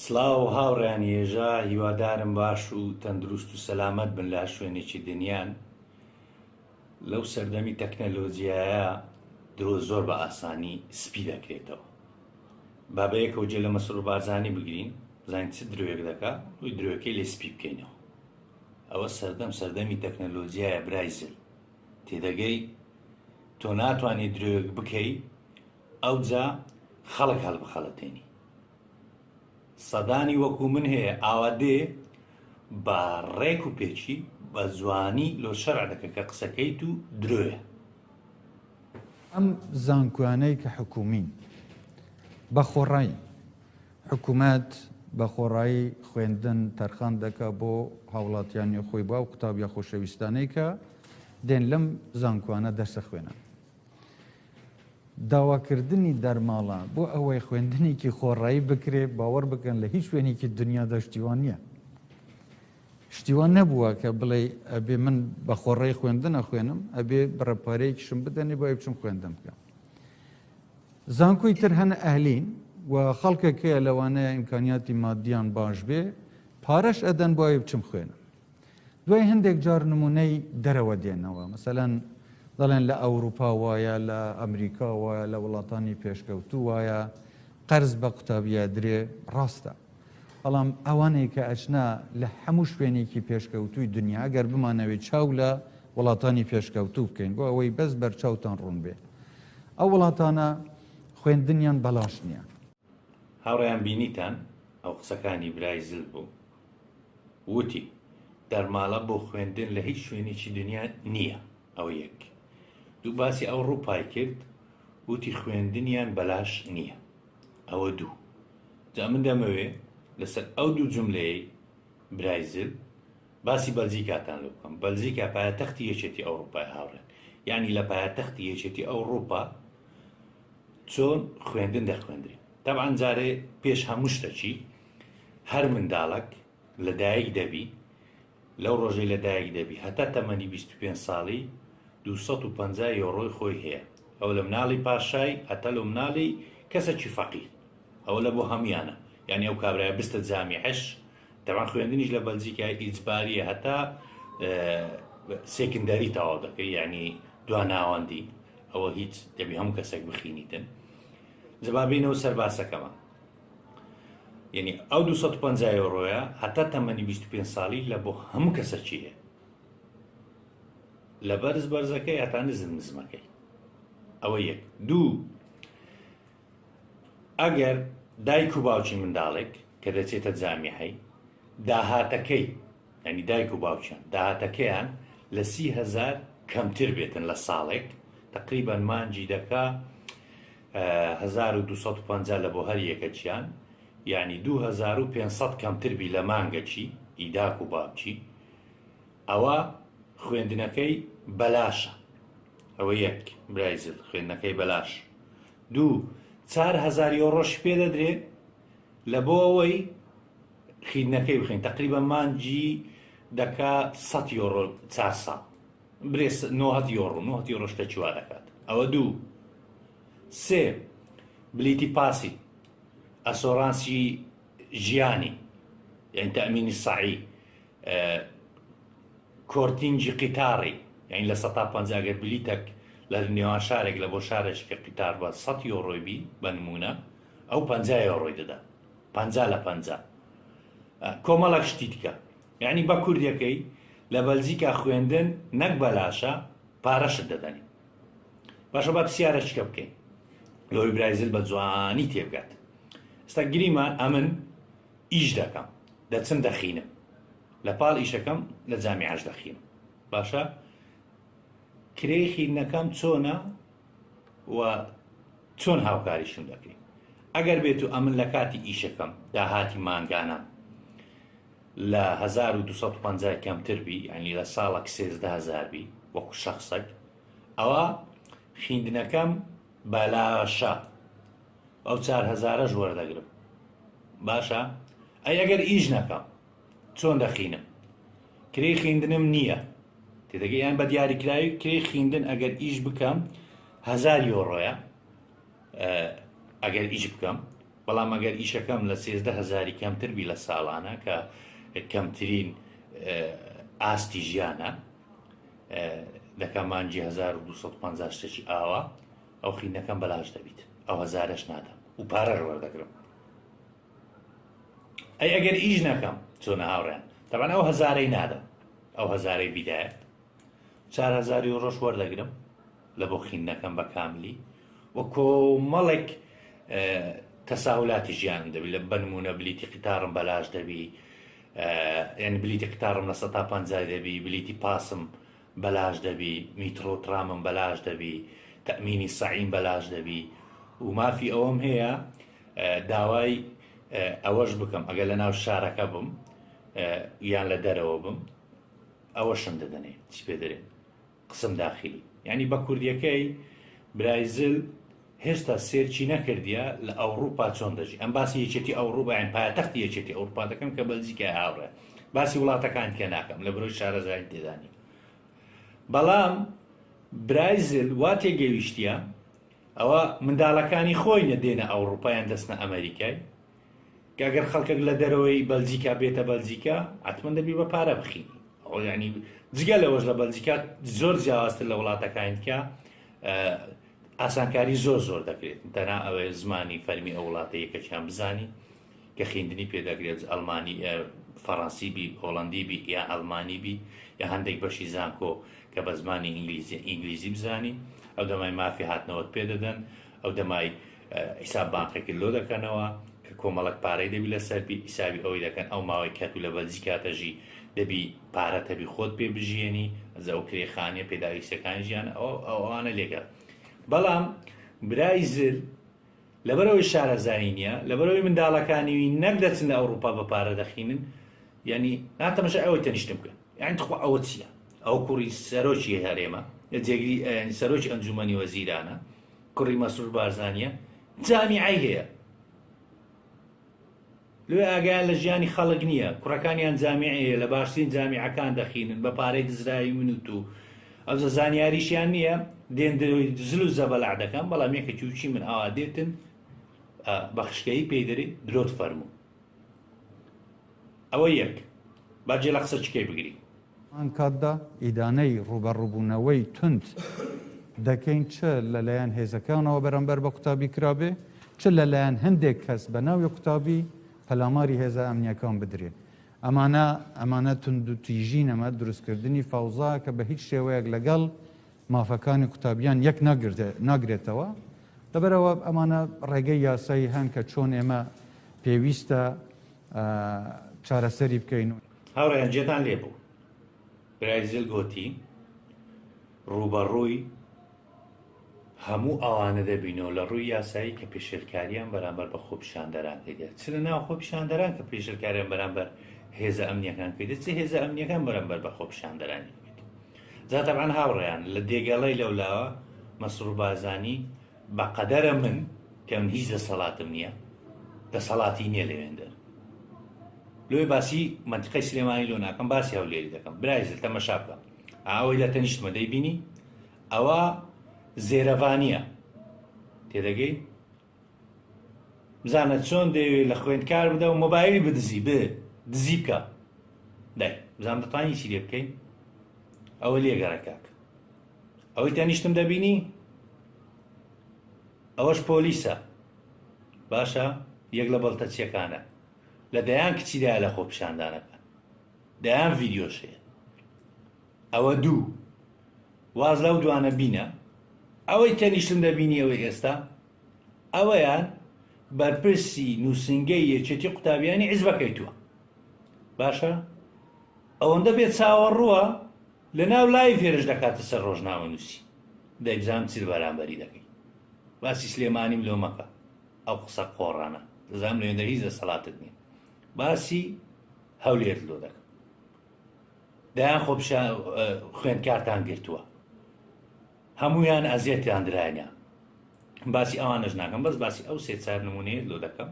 سڵاو هاوڕێیانی هێژا هیوادارم باش و تەندروست و سەلامەت بن لە هەر شوێنێکی دنیان لەو سەردەمی تەکنەلۆجیایە درۆ زۆر بە ئاسانی سپی دەکرێتەوە با بەیەکەوە جێ لە مەسرور بارزانی بگرین بزانین چ درۆیەک دەکا و درۆیەکەی لێ سپی بکەینەوە ئەوە سەردەم سەردەمی تەکنەلۆجیایە برای زل تێدەگەی تۆ ناتوانانی درۆیەک بکەی ئەوجا خەڵک هەڵبخەڵەتێنی سەدانی وەکو من هەیە ئاوا دێ بە ڕێک و پێکی بە جوانی لۆ شەرع دەکە کە قسەکەیت و درۆیە. ئەم زانکۆیانەی کە حکومین بە خۆڕایی حکومەت بە خۆڕایی خوێندن تەرخان دەکا بۆ هاوڵاتیانی خۆی بۆ ئەو قوتابیە خۆشەویستانەی کە دێن لەم زانکۆانە دەرس ئەخوێنن. داواکردنی دەرماڵە بۆ ئەوەی خوێندنێکی خۆڕایی بکرێ باوەڕ بکەن لە هیچ شوێنێکی دنیادا شتی وا نییە. شتی وا نەبووە کە بڵێ ئەبێ من بە خۆڕایی خوێندن ئەخوێنم ئەبێ بڕە پارەیەکیشم بدەنێ بۆ ئەوەی بچم خوێندن بکەم. زانکۆی تر هەن ئەهلین و خەڵکێک هەیە لەوانەیە ئیمکانیاتی مادیان باش بێ پارەش ئەدەن بۆ ئەوەی بچم خوێنم. دوای هەندێک جار نمونەی دەرەوە دێنەوە مەسەلەن دەڵێن لە ئەوروپا وایە لە ئەمریکا وایە لە وڵاتانی پێشکەوتوو وایە قەرز بە قوتابیە درێ ڕاستە بەڵام ئەوانەی کە ئەچنە لە هەموو شوێنێکی پێشکەوتووی دنیا ئەگەر بمانەوێت چاو لە وڵاتانی پێشکەوتوو بکەین بۆ ئەوەی بەس بەرچاوتان ڕوون بێ ئەو وڵاتانە خوێندنیان بەلاش نییە. هاوڕێیان بینیتان ئەو قسەکانی برای زل بوو وتی دەرماڵە بۆ خوێندن لە هیچ شوێنێکی دنیا نییە ئەوە یەک دوو باسی ئەوڕوپای کرد وتی خوێندنیان بەلاش نییە ئەوە دوو جا من دەمەوێ لەسەر ئەو دوو جملەیەی برای زل باسی بەلجیکاتان لۆ بکەم بەلجیکا پایەتەختی یەکێتی ئەوڕوپای هاوڕێن یعنی لە پایەتەختی یەکێتی ئەوڕوپا چۆن خوێندن دەخوێندرێ تەبعەن جارێ پێش هەموو شتەکی هەر منداڵەک لە دایک دەبی لەو ڕۆژەی لە دایک دەبی هەتا تەمەنی 25 ساڵی 250 یۆڕۆی خۆی هەیە ئەو لە مناڵی پاشای هەتا لە مناڵی کەسەکی فەقیر ئەوە لە بۆ هەمویانە یعنی ئەو کابرایە بستە جامیعش تەبعەن خوێندنیش لە بەلجیکا ئیجباریە هەتا secondary تەواو دەکەی یعنی دوا ناوەندی ئەوە هیچ دەبی هەموو کەسێک بخینیتن جا با بێینەوە سەر باسەکەمە یعنی ئەو 250 یۆرۆیە هەتا تەمەنی 25 ساڵی لە بۆ هەموو کەسەکی هەیە لە بەرز بەرزەکەی هەتا نزم نزمەکەی ئەوە یەک دوو ئەگەر دایک و باوکی منداڵێک کە دەچێتە جامیعەی داهاتەکەی یانی دایک و باوکیان داهاتەکەیان لە 30هزار کەمتر بێتن لە ساڵێک تقریبا مانجی دەکا 1250 لە بۆ هەر یەکەکیان یعنی 2500 کەمتر بی لە مانگەکی ئیداک و باوکی ئەوە خوێندنەکەی بەلاشە ئەوە یەک برای زل خوێندنەکەی بەلاش دوو 4000 یۆڕۆش پێ دەدرێ لە بۆ ئەوەی خیندنەکەی بخین تقریبا مانجی دەکا 100 یۆڕۆ چار ساڵ برێ 900 یۆڕۆ 900 یۆڕۆ شتەکی وا دەکات ئەوە دوو سێ بلیتی پاسی assurance ی ژیانی یعنی تەئمینی سەعی korting ی قیتاڕی یانی 50% گەر بلیتەک لە نێوان شارێک لە بۆ شارێکی کە قیتار بە 100 یۆڕۆی بی بە نمونە ئەو 50 یۆڕۆی دەدا 50 لە 50 کۆمەڵک شتی دیکە یعنی بە کوردیەکەی لە بەلجیکا خوێندن نەک بەلاشە پارەشت دەدەنی باشە با پرسیارەشکە بکەین لۆی برایزل بە جوانی تێبگات ئستا گریمان ئەمن ئیش دەکەم دەچم دەخینم لە پاڵ ئیشەکەم لە جامیعەش دەخینم باشە کرێی خیندنەکەم چۆنە و چۆن هاوکاریشم دەکەی ئەگەر بێت و ئەمن لە کاتی ئیشەکەم داهاتی مانگانە لە 1250 کەمتر بی یعنی لە ساڵک 13هزار بی وەکو شخصێک ئەوە خیندنەکەم بەلاشە ئەو چار هەزارەش وەردەگرم باشە ئەی ئەگەر ئیش نەکەم چۆن دەخینم کرێی خیندنم نییە تێدەگەی یان بە دیاریکراوی کرێی خیندن ئەگەر ئیش بکەم هزار یۆڕۆیە ئەگەر ئیش بکەم بەڵام ئەگەر ئیشەکەم لە 13 هەزاری کەمتر بی لە ساڵانە کە کەمترین ئاستی ژیانە دەکا مانگی 1250 شتێکی ئاوا ئەو خینەکەم بەلاش دەبیت ئەو هەزارەش نادەم و پارەش وەردەگرم ئەی ئەگەر ئیش نەکەم چۆنە هاوڕێیان تەبعەن ئەو هەزارەی نادەم ئەو هەزارەی بیدایەت 4000 یۆرۆش وەردەگرم لە بۆ خیندنەکەم بە کاملی و کۆمەڵێک تەساهولاتی ژیانم دەبی لە بنمونە بلیتی قیتارم بەلاش دەبی یعنی بلیتی قیتارم لە سەتا پەنجای دەبی بلیتی پاسم بەلاش دەبی میترۆ ترامم بەلاش دەبی تەمینی سەعیم بەلاش دەبی و مافی ئەوەم هەیە داوای ئەوەش بکەم ئەگەر لە ناو شارەکە بم یان لە دەرەوە بم ئەوەشم دەدەنێ چی پێ دەرێن قسم داخلی یعنی بە کوردیەکەی برایزل هێشتا search ی نەکردیە لە ئەوروپا چۆن دەژی ئەم باسی یەکێتی ئەوروپا یان پایتەختی یەکێتی ئەوروپا دەکەم کە بەلجیکای هاوڕێ باسی وڵاتەکان کە ناکەم لە برۆی شارەزای تێدانی بەڵام برایزل وا تێگەویشتە ئەوە منداڵەکانی خۆی نە دێنە ئەوڕوپا یان دەچنە ئەمەریکای کە گەر خەڵکێک لە دەرەوەی بەلجیکا بێتە بەلجیکا حتمما دەبی بە پارە بخینی ئەو یعنی جگە لەوەش لە بەلجیکا زۆر جیاوازتر لە وڵاتەکانی کە ئاسانکاری زۆر زۆر دەکرێت تەنها ئەوەیە زمانی فەرمی ئەو وڵاتە یەکەکیان بزانی کە خیندنی پێ دەکرێت ئەڵمانی فەڕەنسی بی هۆڵندی بی یا ئەڵمانی بی یا هەندێک بەشی زانکۆ کە بە زمانی ئینگلیزی ئینگلیزی بزانی ئەو دەمای مافی هاتنەوەت پێ دەدەن ئەو دەمای حیساب بانقێکت لۆ دەکەنەوە کە کۆمەڵک پارەی دەبی لەسەر بی حیسابی ئەوەی دەکەن ئەو ماوەی کە تو لە بەلجیکا دەژی دەبی پارە تەبی خۆت پێ بژیێنی ئەجا ئەو کرێخانیە پێداویستیەکانی ژیان ئەو ئەوانە لێکە بەڵام برای زل لەبەرئەوەی شارەزایی نیە لەبەرئەوەی منداڵەکانی وی نەک دەچن لە ئەوڕوپا بە پارە دەخینن یعنی نا تەمەشای ئەوەی تەنیشتم بکەن یعنی تخوا ئەوە چییە ئەو کوڕی سەرۆکی هەرێمە جێگری یعنی سەرۆکی ئەنجومەنی وەزیرانە کوڕی مەسرور بارزانیە جامیعەی هەیە لێ ئاگایان لە ژیانی خەڵک نییە کوڕەکانیان جامیعەیە لە باشترین جامیعەکان دەخینن بە پارەی دزراوی من و تو ئەوجا زانیاریشیان نییە دێن درۆی زل و زەبەلاع دەکەن بەڵام یەکێکی وچی من ئاوا دێتن بە خشکەیی پێی دەری درۆت فەرموو ئەوە یەک با جێ لە قسە چکەی بگری. هەمان کاتدا ئیدانەی ڕووبەڕووبوونەوەی توند دەکەین چ لەلایەن هێزەکانەوە بەرامبەر بە قوتابی کرابێ چ لەلایەن هەندێک کەس بە ناوی قوتابی پەلاماری هێزە ئەمنیەکان بدرێ. ئەمانە ئەمانە توندوتیژین ئەمە دروستکردنی فەوزا کە بە هیچ شێوەیەک لەگەڵ مافەکانی قوتابیان یەک ناگرێتەوە لەبەرئەوە ئەمانە ڕێگەی یاسایی هەن کە چۆن ئێمە پێویستە چارەسەری بکەین. هاوڕێیان جێتان لێ بوو برای زل گۆتی ڕووبەڕووی هەموو ئەوانە دەبینەوە لە ڕووی یاسایی کە پێشێلکاریان بەرامبەر بە خۆپیشاندەران کردیە چ لە ناو خۆپیشاندەران کە پێشێلکاریان بەرامبەر هێزە ئەمنیەکان کردیە چ هێزە ئەمنیەکان بەرامبەر بە خۆپیشاندەرانی کرد جا تەبعەن هاوڕێیان لە دێگەڵەی لەولاوە مەسرور بارزانی بە قەدەرە من کە من هیچ دەسەڵاتم نییە دەسەڵاتی نییە لەوێندەر لۆی باسی منتیقەی سلێمانی لۆ ناکەم باسی هەولێری دەکەم برای زل تەمەشا بکە ئەوەی لە تەنیشتمە دەیبینی ئەوە زێرەڤانیە تێدەگەی بزانە چۆن دەیەوێت لە خوێندکار بدە و مۆبایلی بدزی ب دزی بکە دای بزانم دەتوانی چی لێ بکەین ئەوە لێگەڕێ کاک ئەوەی تەنیشتم دەبینی ئەوەش پۆلیسە باشە یەک لە بەڵتەچیەکانە لە دەیان کچیدا لە خۆپیشاندانەکان دەیان ڤیدیۆش هەیە ئەوە دوو واز لەو دوانە بینە ئەوەی تەنیشتم دەبینی ئەوەی ئێستا ئەوەیان بەرپرسی نووسنگەی یەکێتی قوتابیانی حیزبەکەی تووە باشە ئەوەندە بێ چاوەڕووە لە ناو live هێرش دەکاتە سەر ڕۆژنامەنووسی دەی بزانم چی بەرامبەری دەکەی باسی سلێمانیم لۆ مەکە ئەو قسە قۆڕانە دەزانم لەوێندە هیچ دەسەڵاتت نییە باسی هەولێرت لۆ دەکەم دەیان خۆپیشان خوێندکارتان گرتووە هەمویان ئەزیەتیان دراینە باسی ئەوانەش ناکەم بەس باسی ئەو سێ چار نمونەیە لۆ دەکەم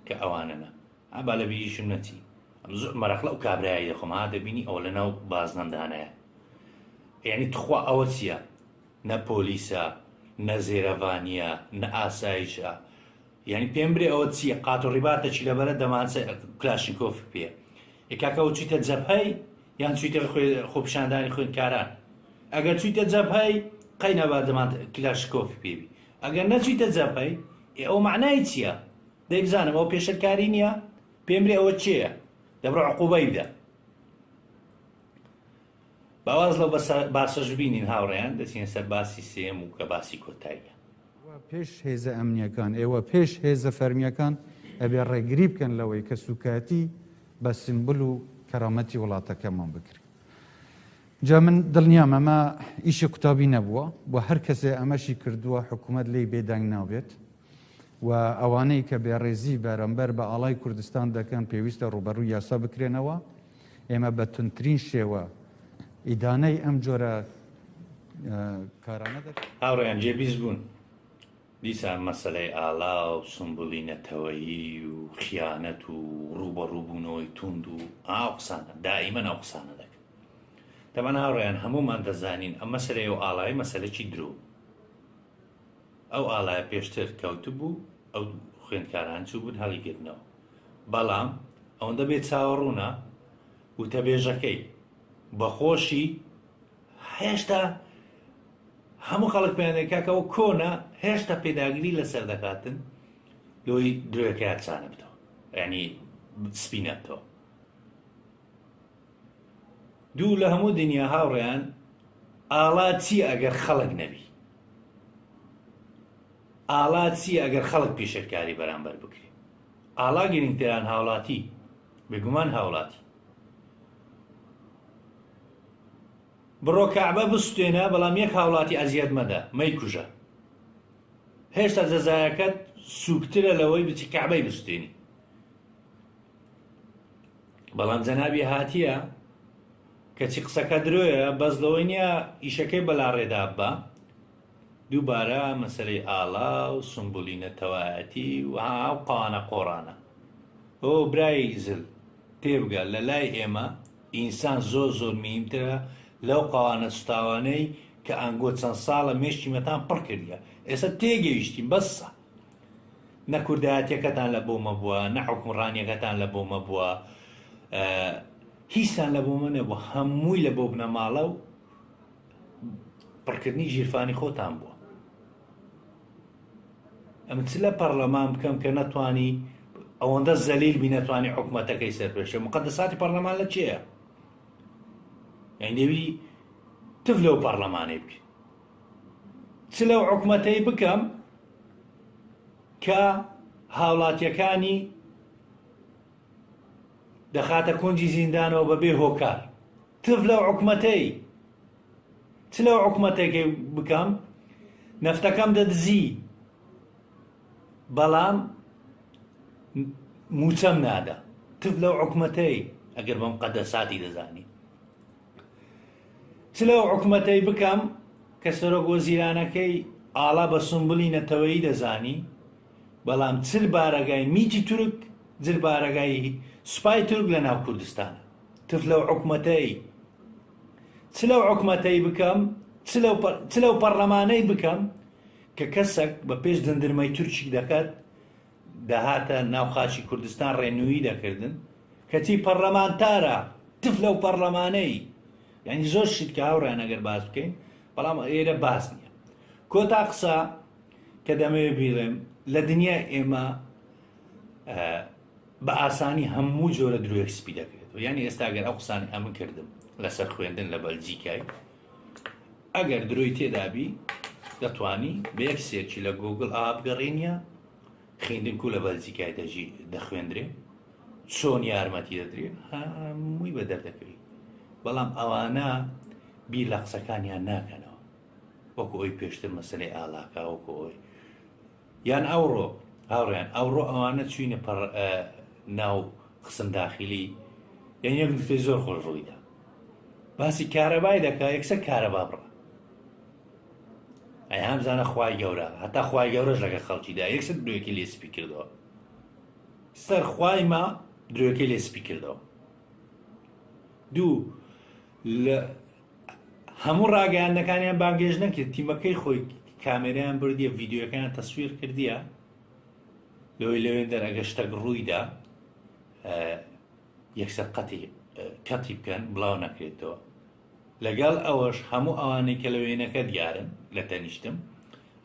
کە ئەوانەنە ئابا لە بیریشم نەچی زۆر مەرەق لەو کابرایە دەخۆم ها دەبینی ئەوە لە ناو بازنەمدانایە یعنی تخوا ئەوە چییە نە پۆلیسە نە زێرەڤانیە نە ئاسایشە. یعنی پێم برێ ئەوە چییە قات و ڕیباتەکی لەبەرە دەمانچە کلاشینکۆف پێ ئێ کاکە ئەوە چویتە جەبهەی یان چویتە خۆپیشاندانی خوێندکاران ئەگەر چویتە جەبهەی قەی نەبا دەمان کلاشکۆف پێبی ئەگەر نەچویتە جەبهەی ئێ ئەو معنای چییە دەی بزانم ئەو پێشلکاری نییە پێم برێ ئەوە چێیە دەبڕۆ عقوبەی بدە با واز لەو باسەش بینین هاوڕێیان دەچینە سەر باسی سێیەم و کە باسی کۆتاییە. ئێوە پێش هێزە ئەمنیەکان، ئێوە پێش هێزە فەرمیەکان ئەبێ ڕێگری بکەن لەوەی کە سوکایەتی بە سیمبول و کەرامەتی وڵاتەکەمان بکرێ. جا من دڵنیام ئەمە ئیشی قوتابی نەبووە و هەر کەسێ ئەمەشی کردووە حکوومەت لێی بێدەنگ نابێت و ئەوانەی کە بێڕێزی بەرامبەر بە ئاڵای کوردستان دەکەن پێویستە ڕووبەڕووی یاسا بکرێنەوە. ئێمە بە توندترین شێوە ئیدانەی ئەم جۆرە کارانە دەکەین. هاوڕێیان جێبیست بوون دیسان مەسەلەی ئاڵا و سومبولی نەتەوەیی و خیانەت و ڕووبەڕووبوونەوەی توند و ئاو قسانە دائیمەن ئەو قسانە دەکەن. تەبعەن هاوڕێیان هەموومان دەزانین ئەم مەسەلەی ئەو ئاڵای مەسەلەکی درۆ بوو. ئەو ئاڵایە پێشتر کەوتبوو ئەو خوێندکاران چووبوون هەڵیگرتنەوە. بەڵام ئەوەندە بێ چاوەڕوونە وتەبێژەکەی بەخۆشی هێشتا هەموو خەڵک پێیان دەڵێن کاکە ئەوە کۆنە هێشتا پێداگری لەسەر دەکاتن لۆی درۆیەکەیان چانە بتەوە یعنی سپی نەبتەوە دوو لە هەموو دنیا هاوڕێیان ئاڵا چییە ئەگەر خەڵک نەبی ئاڵا چییە ئەگەر خەڵک پیشەکاری بەرامبەر بکرێ ئاڵا گرنگتران هاوڵاتی بێگومان هاوڵاتی بڕۆ کەعبە بسوتێنە بەڵام یەک هاوڵاتی ئەزیەت مەدە مەیکوژە هێشتا جەزایەکەت سوکترە لەوەی بچی کەعبەی بسوتێنی بەڵام جەنابی هاتیە کەچی قسەکە درۆیە بەس لەوەی نییە ئیشەکەی بەلاڕێدا بە دووبارە مەسەلەی ئاڵا و سومبولی نەتەوایەتی و ها ئەو قەوانە قۆڕانە. ئۆ برای زل تێبگە لە لای ئێمە ئینسان زۆر زۆر مهیمترە لەو قەوانە سوتاوانەی کە ئەنگۆ چەند ساڵە مێشکی مەتان پڕ کردیە ئێستا تێگەیشتین بەسە نە کوردایەتیەکەتان لە بۆمە بووە نە حوکمڕانیەکەتان لە بۆمە بووە هیچتان لە بۆمە نەبووە هەمووی لە بۆ بنەماڵە و پڕکردنی ژیرفانی خۆتان بووە ئەمە چ لە پەرلەمان بکەم کە نەتوانی ئەوەندە زەلیل بی نەتوانی حکومەتەکەی سەرپێشە مقدساتی پەرلەمان لە چێە یعنی دەوی تف لەو پەرلەمانەی بکەی چ لەو حکومەتەی بکەم کە هاوڵاتیەکانی دەخاتە کونجی زیندانەوە بەبێ هۆکار تف لەو حکومەتەی چ لەو حکومەتێکی بکەم نەفتەکەم دەدزی بەڵام موچەم نادا تف لەو حکومەتەی ئەگەر بەم قەدەساتی دەزانی چ لەو حکومەتەی بکەم کە سەرۆک وەزیرانەکەی ئاڵا بە سومبلی نەتەوەیی دەزانی بەڵام 40 بارەگای میتی تورک جل بارەگای سوپای تورک لە ناو کوردستانە تف لەو حکومەتەی چ لەو حکومەتەی بکەم چ لەو پەڕلەمانەی بکەم کە کەسەک بە پێش دندرمەی تورکی دەکات دەهاتە ناو خاکی کوردستان ڕێنووی دەکردن کەچی پەڕلەمانتارە تف لەو پەڕلەمانەی یعنی زۆر شت کە هاوڕیان ئەگەر باس بکەین بەڵام ئێرە باس نییە کۆتا قسە کە دەمەوێت بیڵێم لە دنیای ئێمە بە ئاسانی هەموو جۆرە درۆیەک سپی دەکرێتەوە یانی ئێستا گەر ئەو قسانەی ئەمن کردم لەسەر خوێندن لە بەلجیکای ئەگەر درۆی تێدابی دەتوانی بە یەک search ی لە گوگل ئا بگەڕێنیە خوێندن کو لە بەلجیکای دەژی دەخوێندرێ چۆن یارمەتی دەدرێ هەمووی بە دەردەکەوی بەڵام ئەوانە بیر لە قسەکانیان ناکەنەوە وەکو ئەوی پێشتر مەسلەی ئالاکە وەکو ئەوی یان ئەوڕۆ هاوڕێیان ئەوڕۆ ئەوانە چوینە پەڕ ناو قسم داخیلی یان یەک نوکتەی زۆر خۆش ڕوویدا باسی کارەبای دەکا یەکسەر کارەبا بڕە ئەی هەمزانە خوای گەورە هەتا خوای گەورەش لەگە خەڵکیدا یەکسەر درۆیەکی لێ سپی کردەوە سەر خوای ما درۆیەکەی لێ سپی کردەوە دوو لە هەموو ڕاگەیاندنەکانیان بانگێژ نەکرد تیمەکەی خۆی کامێرەیان بردیە ڤیدیۆەکەیان تەسویر کردیە. لەوەی لەوێن دەر ئەگەر شتەک ڕوویدا یەکسەر قەتی کەتی بکەن بڵاو نەکرێتەوە. لەگەڵ ئەوەش هەموو ئەوانەی کە لە وێنەکە دیارن لە تەنیشتم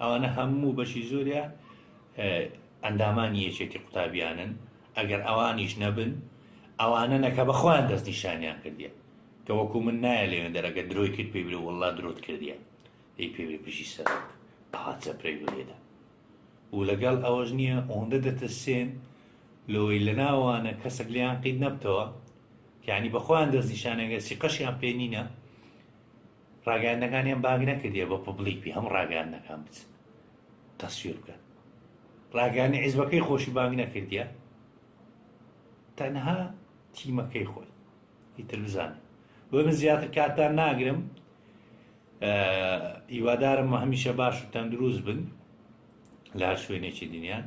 ئەوانە هەموو بەشی زۆریان ئەندامانی یەکێتی قوتابیانن ئەگەر ئەوانیش نەبن ئەوانە نەکە بە خۆیان دەستنیشانیان کردیە کە وەکو من نایە لەوێن دەرەگە درۆی کرد پێی بلێ واللە درۆت کردیە ئی پێی بلێ بژی سەرۆک ئاوا جەبرەی بۆ لێدا و لەگەڵ ئەوەش نییە ئەوەندە دەترسێن لەوەی لەناوانە کەسێک لێیان قیت نەبتەوە یانی بەخۆیان دەستنیشانیان کرد سیقەشیان پێ نینە ڕاگەیاندنەکانیان بانگ نەکردیە بە public بی هەموو ڕاگەیاندنەکان بچن تەسویر بکەن ڕاگەیاندنی حیزبەکەی خۆشی بانگ نەکردیە تەنها تیمەکەی خۆی ئیتر بزانن بۆ من زیاتر کاتتان ناگرم هیوادارم هەمیشە باش و تەندروست بن لە هەر شوێنێکی دنیان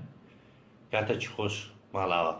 کاتەکی خۆش ماڵاوا.